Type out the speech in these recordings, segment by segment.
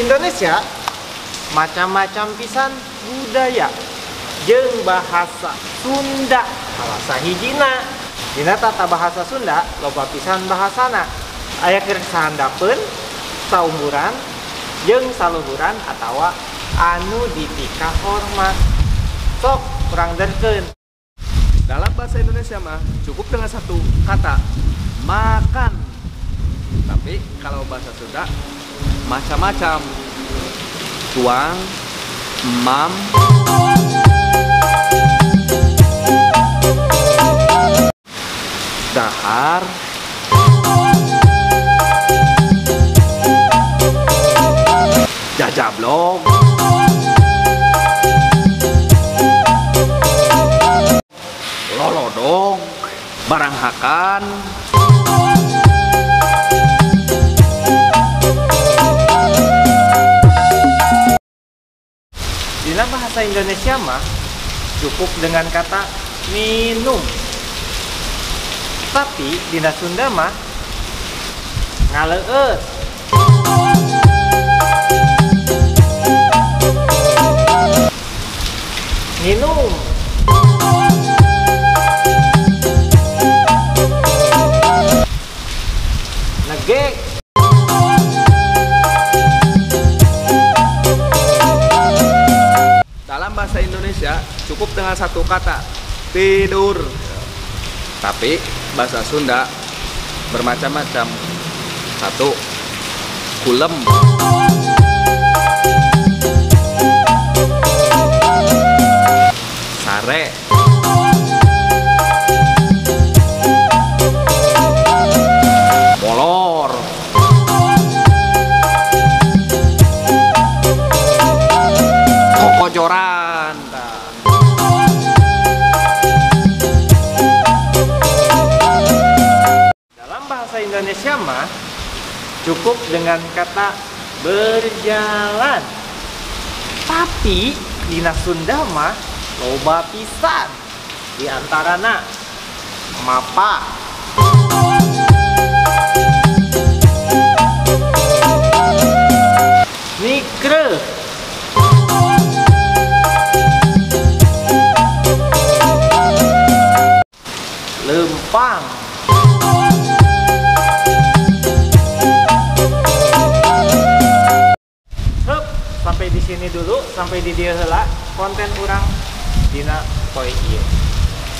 Indonesia macam-macam pisan budaya jeung bahasa Sunda salah sahijina. Dina tata bahasa Sunda loba pisan bahasana. Aya keur sahandapeun, saumuran, jeung saluhuran atawa anu dipikahormat. Sok kurang derkeun. Dalam bahasa Indonesia mah cukup dengan satu kata, makan. Tapi kalau bahasa Sunda macam-macam. Tuang, emam, dahar, jajablog, lolodog, baranghakan. Dina bahasa Indonesia mah cukup dengan kata minum. Tapi dina Sunda mah ngaleueus. Minum. Negek. Dalam bahasa Indonesia cukup dengan satu kata, tidur. Tapi bahasa Sunda bermacam-macam. Satu, kulem. Sare. Molor. Kokojoran. Dalam bahasa Indonesia mah cukup dengan kata berjalan. Tapi dina Sunda mah loba pisan. Di antarana mapa, nikreuh, lempang. Hup, sampai di sini dulu, sampai di dieu heula konten urang dina poe ieu.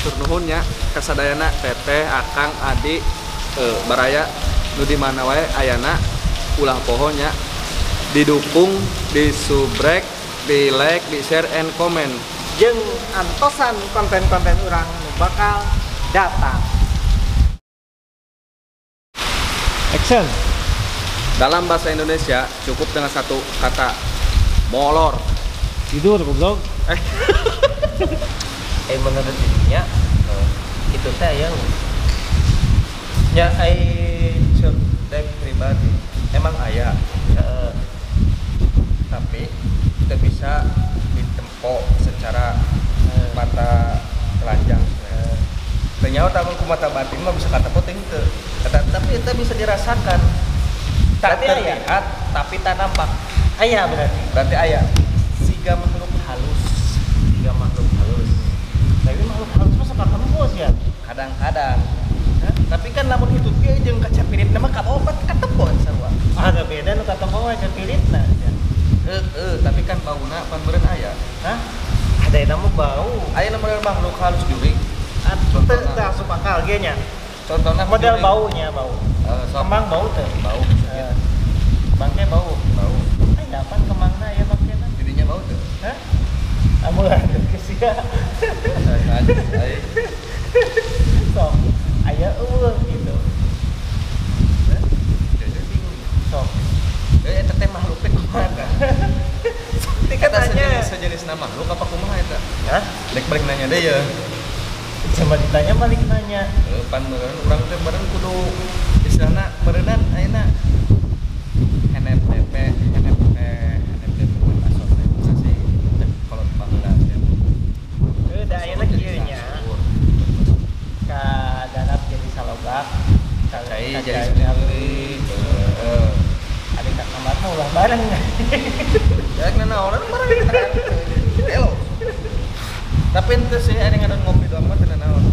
Tur nuhun nya kasadayana teteh, akang, adik, baraya nu di mana wae ayana ulah poho nya didukung, disubrek, di like, di share and comment. Jeung antosan konten-konten urang nu bakal datang. Action. Dalam bahasa Indonesia cukup dengan satu kata, molor. Tidur goblok. Menurut dirinya itu teh yang ya ai cek pribadi emang aya, tapi tidak bisa ditempo secara mata telanjang. Ternyata ku mata batin mah bisa kata penting teu. Tapi itu bisa dirasakan. Tak terlihat tapi tak nampak. Aya berarti. Berarti aya. Siga makhluk halus. Siga makhluk halus. Tapi makhluk halus mah sok tembus ya. Kadang-kadang. Tapi kan lamun itu ge jeung kacapiritna mah kaopat katepon sarua. Ada beda nu katempo mah capiritna. Heeh, tapi kan bauna pan meureun aya. Hah? Ada yang mah bau. Aya nu meureun makhluk halus jurig. Teu asup akal ge nya. Contohna model baunya bau. Kemang bau teu? Bau. Bangke bau. Bau. Aya pan kemangna aya bangkena. Jadinya bau teu? Hah? Amun geus sia. Sok aya eueuh gitu. Hah? Jadi bingung. Sok. Eta teh makhluk teh kumaha tah? Eta sejenis makhluk apa kumaha eta? Hah? Dek balik nanya deh ya. Coba ditanya balik nanya. Pan meureun urang teh meureun kudu istilahna meureunnan ayeuna NFTP NFP NFTP asosiasi kalau baheula teh. Heuh da ayeuna kieu nya. Ka darap jadi salogak, ka cai jadi sendiri. Heeh. Ari ka kamar mah ulah bareng. Ya nanaonan barang terang. Elo. Tapi ente sih ada ngadon ngopi doang mah teu nanaon.